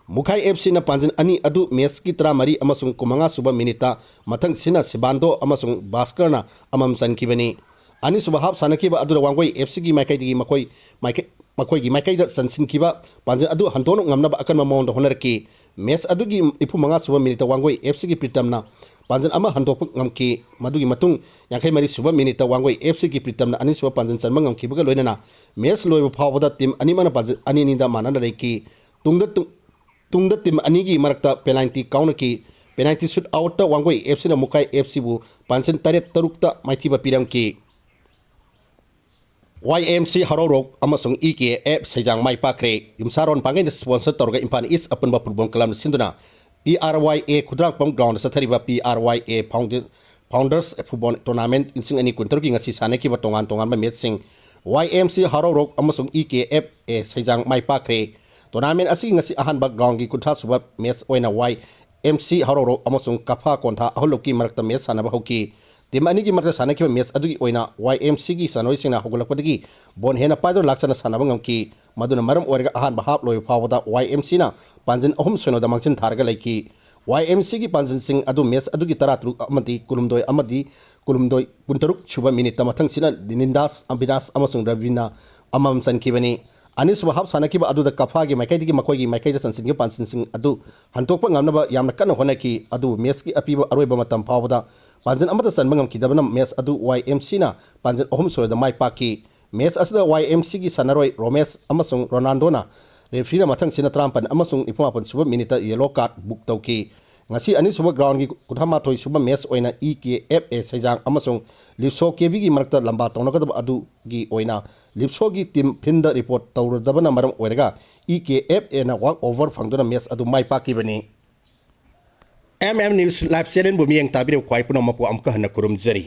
ꯃꯨꯈꯥꯏ ꯑꯦꯐ ꯁꯤꯅ ꯄꯥꯟꯖꯤꯟ ꯑꯅꯤ ꯑꯗꯨ ꯃꯦꯠꯁꯀꯤ ꯇꯔꯥꯃꯔꯤ ꯑꯃꯁꯨꯡ ꯀꯨꯟꯃꯉꯥ ꯁꯨꯕ ꯃꯤꯅꯤꯠꯇ ꯃꯊꯪꯁꯤꯅ ꯁꯤꯕꯥꯟꯗꯣ ꯑꯃꯁꯨꯡ ꯚꯥꯁꯀꯔꯅ ꯑꯃꯃꯝ ꯆꯟꯈꯤꯕꯅꯤ꯫ ꯑꯅꯤꯁꯨꯕ ꯍꯥꯞ ꯁꯥꯟꯅꯈꯤꯕ ꯑꯗꯨꯗ ꯋꯥꯡꯒꯣꯏ ꯑꯦꯐ ꯁꯤꯒꯤ ꯃꯥꯏꯀꯩꯗꯒꯤ ꯃꯈꯣꯏ ꯃꯥꯏꯀꯩ-, ꯃꯈꯣꯏꯒꯤ ꯃꯥꯏꯀꯩꯗ ꯆꯟꯁꯤꯟꯈꯤꯕ ꯄꯥꯟꯖꯤꯟ ꯑꯗꯨ ꯍꯟꯗꯣꯛꯅ ꯉꯝꯅꯕ ꯑꯀꯟꯕ ꯃꯑꯣꯡꯗ ꯍꯣꯠꯅꯔꯛꯈꯤ꯫ ꯃꯦꯠꯁ ꯑꯗꯨꯒꯤ ꯅꯤꯐꯨ ꯃꯉꯥ ꯁꯨꯕ ꯃꯤꯅꯤꯠꯇ ꯋꯥꯡꯒꯣꯏ ꯑꯦꯐ ꯁꯤꯒꯤ ꯄ꯭ꯔꯤꯇꯝꯅ ꯄꯥꯟꯖꯤꯟ ꯑꯃ ꯍꯟꯗꯣꯛꯄ ꯉꯝꯈꯤ꯫ ꯃꯗꯨꯒꯤ ꯃꯇꯨꯡ ꯌꯥꯡꯈꯩ ꯃꯔꯤ ꯁꯨꯕ ꯃꯤꯅꯤꯠꯇ ꯋꯥꯡꯒꯣꯏ ꯑꯦꯐ ꯁꯤꯒꯤ ꯄ꯭ꯔꯤꯇꯝꯅ ꯑꯅꯤꯁꯨꯕ ꯄꯥꯟꯖꯤꯟ ꯆꯟꯕ ꯉꯝꯈꯤꯕꯒ ꯂꯣꯏꯅꯅ ꯃꯦꯠꯁ ꯂꯣꯏꯕ ꯐꯥꯎꯕꯗ ꯇꯤꯝ ꯑꯅꯤꯃꯛꯅ ꯄꯥꯟꯖꯤꯟ ꯑꯅꯤ ꯑꯅꯤꯗ ꯃꯥꯟꯅꯅ ꯂꯩꯈꯤ꯫ ꯇꯨꯡꯗ ꯇꯨꯡ-, ꯇꯨꯡꯗ ꯇꯤꯝ ꯑꯅꯤꯒꯤ ꯃꯔꯛꯇ ꯄꯦꯅꯥꯜꯇꯤ ꯀꯥꯎꯅꯈꯤ꯫ ꯄꯦꯅꯥꯜꯇꯤ ꯁꯨꯠ ꯑꯥꯎꯠꯇ ꯋꯥꯡꯒꯣꯏ ꯑꯦꯐ ꯁꯤꯅ ꯃꯨꯈꯥꯏ ꯑꯦꯐ ꯁꯤꯕꯨ ꯄꯥꯟꯖꯤꯟ ꯇꯔꯦꯠ ꯇꯔꯨꯛꯇ ꯃꯥꯏꯊꯤꯕ ꯄꯤꯔꯝꯈꯤ꯫ ꯋꯥꯏ ꯑꯦꯝ ꯁꯤ ꯍꯔꯥꯎꯔꯣꯛ ꯑꯃꯁꯨꯡ ꯏ ꯀꯦ ꯑꯦꯐ ꯁꯩꯖꯥꯡ ꯃꯥꯏ ꯄꯥꯛꯈ꯭ꯔꯦ꯫ ꯌꯨꯝꯁꯥꯔꯣꯟ ꯄꯥꯡꯒꯩꯅ ꯁ꯭ꯄꯣꯟꯁꯔ ꯇꯧꯔꯒ ꯏꯝꯐꯥꯜ ꯏꯁ ꯑꯄꯨꯟꯕ ꯐꯨꯠꯕꯣꯜ ꯀ꯭ꯂꯕꯅ ꯁꯤꯟꯗꯨꯅ ꯄꯤ ꯑꯥꯔ ꯋꯥꯏ ꯑꯦ ꯈꯨꯗ꯭ꯔꯥꯛꯄꯝ ꯒ꯭ꯔꯥꯎꯟꯗ ꯆꯠꯊꯔꯤꯕ ꯄꯤ ꯑꯥꯔ ꯋꯥꯏ ꯑꯦ ꯐꯥꯎꯟꯗꯦ-, ꯐꯥꯎꯟꯗꯔꯁ ꯐꯨꯠꯕꯣꯜ ꯇꯣꯔꯅꯥꯃꯦꯟꯠ ꯂꯤꯁꯤꯡ ꯑꯅꯤ ꯀꯨꯟꯇꯔꯨꯛꯀꯤ ꯉꯁꯤ ꯁꯥꯟꯅꯈꯤꯕ ꯇꯣꯉꯥꯟ ꯇꯣꯉꯥꯟꯕ ꯃꯦꯠꯁꯁꯤꯡ ꯋꯥꯏ ꯑꯦꯝ ꯁꯤ ꯍꯔꯥꯎꯔꯣꯛ ꯑꯃꯁꯨꯡ E K F A ꯁꯩꯖꯥꯡ my ꯄꯥꯛꯈ꯭ꯔꯦ꯫ Tournament ꯑꯁꯤꯒꯤ ꯉꯁꯤ ꯑꯍꯥꯟꯕ ꯒ꯭ꯔꯥꯎꯟꯒꯤ ꯀꯨꯟꯊ꯭ꯔꯥ ꯁꯨꯕ ꯃꯦꯠꯁ ꯑꯣꯏꯅ ꯋꯥꯏ ꯑꯦꯝ ꯁꯤ ꯍꯔꯥꯎꯔꯣꯛ ꯑꯃꯁꯨꯡ ꯀꯐꯥ ꯀꯣꯟꯊꯥ ꯑꯍꯨꯜꯂꯨꯞꯀꯤ ꯃꯔꯛꯇ ꯃꯦꯠꯁ ꯁꯥꯟꯅꯕ ꯍꯧꯈꯤ꯫ ꯇꯤꯝ ꯑꯅꯤꯒꯤ ꯃꯔꯛꯇ ꯁꯥꯟꯅꯈꯤꯕ ꯃꯦꯠꯁ ꯑꯗꯨꯒꯤ ꯑꯣꯏꯅ ꯋꯥꯏ ꯑꯦꯝ ꯁꯤꯒꯤ ꯁꯥꯟꯅꯔꯣꯏꯁꯤꯡꯅ ꯍꯧꯒꯠꯂꯛꯄꯗꯒꯤ ꯕꯣꯜ ꯍꯦꯟꯅ ꯄꯥꯏꯗꯨꯅ ꯂꯥꯛꯆꯅ ꯁꯥꯟꯅꯕ ꯉꯝꯈꯤ꯫ ꯃꯗꯨꯅ ꯃꯔꯝ ꯑꯣꯏꯔꯒ ꯑꯍꯥꯟꯕ ꯍꯥꯞ ꯂꯣꯏꯕ ꯐꯥꯎꯕꯗ ꯋꯥꯏ ꯑꯦꯝ ꯁꯤꯅ ꯄꯥꯟꯖꯤꯟ ꯑꯍꯨꯝ ꯁꯤꯅꯣꯗ ꯃꯥꯡꯖꯤꯟ ꯊꯥꯔꯒ ꯂꯩꯈꯤ꯫ ꯋꯥꯏ ꯑꯦꯝ ꯁꯤꯒꯤ ꯄꯥꯟꯖꯤꯟꯁꯤꯡ ꯑꯗꯨ ꯃꯦꯠꯁ ꯑꯗꯨꯒꯤ ꯇꯔꯥꯇꯔꯨꯛ ꯑꯃꯗꯤ ꯀꯨꯟꯍꯨꯝꯗꯣꯏ ꯑꯃꯗꯤ ꯀꯨꯟꯍꯨꯝꯗꯣꯏ, ꯀꯨꯟꯇꯔꯨꯛ ꯁꯨꯕ ꯃꯤꯅꯤꯠꯇ ꯃꯊꯪꯁꯤꯅ ꯅꯤꯟꯗꯥꯁ, ꯑꯕꯤꯅꯥꯁ ꯑꯃꯁꯨꯡ ꯔꯕꯤꯅ ꯑꯃꯃꯝ ꯆꯟꯈꯤꯕꯅꯤ꯫ ꯑꯅꯤꯁꯨꯕ ꯍꯥꯞ ꯁꯥꯟꯅꯈꯤꯕ ꯑꯗꯨꯗ ꯀꯐꯥꯒꯤ ꯃꯥꯏꯀꯩꯗꯒꯤ ꯃꯈꯣꯏꯒꯤ ꯃꯥꯏꯀꯩꯗ ꯆꯟꯁꯤꯟꯈꯤꯕ ꯄꯥꯟꯖꯤꯟꯁꯤꯡ ꯑꯗꯨ ꯍꯟꯗꯣꯛꯄ ꯉꯝꯅꯕ ꯌꯥꯝꯅ ꯀꯟꯅ ꯍꯣꯠꯅꯈꯤ꯫ ꯑꯗꯨꯕꯨ ꯃꯦꯠꯁꯀꯤ ꯑꯄꯤꯕ ꯑꯔꯣꯏꯕ ꯃꯇꯝ ꯐꯥꯎꯕꯗ ꯄꯥꯟꯖꯤꯟ ꯑꯃꯠꯇ ꯆꯟꯕ ꯉꯝꯈꯤꯗꯕꯅ ꯃꯦꯠꯁ ꯑꯗꯨ ꯋꯥꯏ ꯑꯦꯝ ꯁꯤꯅ ꯄꯥꯟꯖꯤꯟ ꯑꯍꯨꯝ ꯁꯤꯅꯣꯗ ꯃꯥꯏ ꯄꯥꯛꯈꯤ꯫ ꯃꯦꯠꯁ ꯑꯁꯤꯗ ꯋꯥꯏ ꯑꯦꯝ ꯁꯤꯒꯤ ꯁꯥꯟꯅꯔꯣꯏ ꯔꯣꯃꯦꯁ ꯑꯃꯁꯨꯡ ꯔꯣꯅꯥꯜꯗꯣꯅ ꯔꯦꯐ꯭ꯔꯤꯅ ꯃꯊꯪꯁꯤꯅ ꯇꯔꯥꯃꯥꯄꯟ ꯑꯃꯁꯨꯡ ꯅꯤꯐꯨꯃꯥꯄꯟ ꯁꯨꯕ ꯃꯤꯅꯤꯠꯇ ꯌꯦꯂꯣ ꯀꯥꯔꯗ ꯕꯨꯛ ꯇꯧꯈꯤ꯫ ꯉꯁꯤ ꯑꯅꯤꯁꯨꯕ ꯒ꯭ꯔꯥꯎꯟꯒꯤ ꯀꯨꯟꯊ꯭ꯔꯥ ꯃꯥꯊꯣꯏ ꯁꯨꯕ ꯃꯦꯠꯁ ꯑꯣꯏꯅ ꯏ ꯀꯦ ꯑꯦꯐ ꯑꯦ ꯁꯩꯖꯥꯡ ꯑꯃꯁꯨꯡ ꯂꯤꯞꯁꯣ ꯀꯦ ꯕꯤꯒꯤ ꯃꯔꯛꯇ ꯂꯝꯕꯥ ꯇꯧꯅꯒꯗꯕ ꯑꯗꯨꯒꯤ ꯑꯣꯏꯅ ꯂꯤꯞꯁꯣꯒꯤ ꯇꯤꯝ ꯐꯤꯜꯗ ꯔꯤꯄꯣꯔꯠ ꯇꯧꯔꯨꯗꯕꯅ ꯃꯔꯝ ꯑꯣꯏꯔꯒ ꯏ ꯀꯦ ꯑꯦꯐ ꯑꯦꯅ ꯋꯥꯛ ꯑꯣꯚꯔ ꯐꯪꯗꯨꯅ ꯃꯦꯠꯁ ꯑꯗꯨ ꯃꯥꯏ ꯄꯥꯛꯈꯤꯕꯅꯤ꯫ ꯑꯦꯝ ꯑꯦꯝ ꯅ꯭ꯌꯨꯁ ꯂꯥꯏꯚ ꯆꯦꯅꯦꯜꯕꯨ ꯃꯤꯠꯌꯦꯡ ꯇꯥꯕꯤꯔꯤꯕ ꯈ꯭ꯋꯥꯏ ꯄꯨꯝꯅꯃꯛꯄꯨ ꯑꯃꯨꯛꯀ ꯍꯟꯅ ꯈꯨꯔꯨꯝꯖꯔꯤ꯫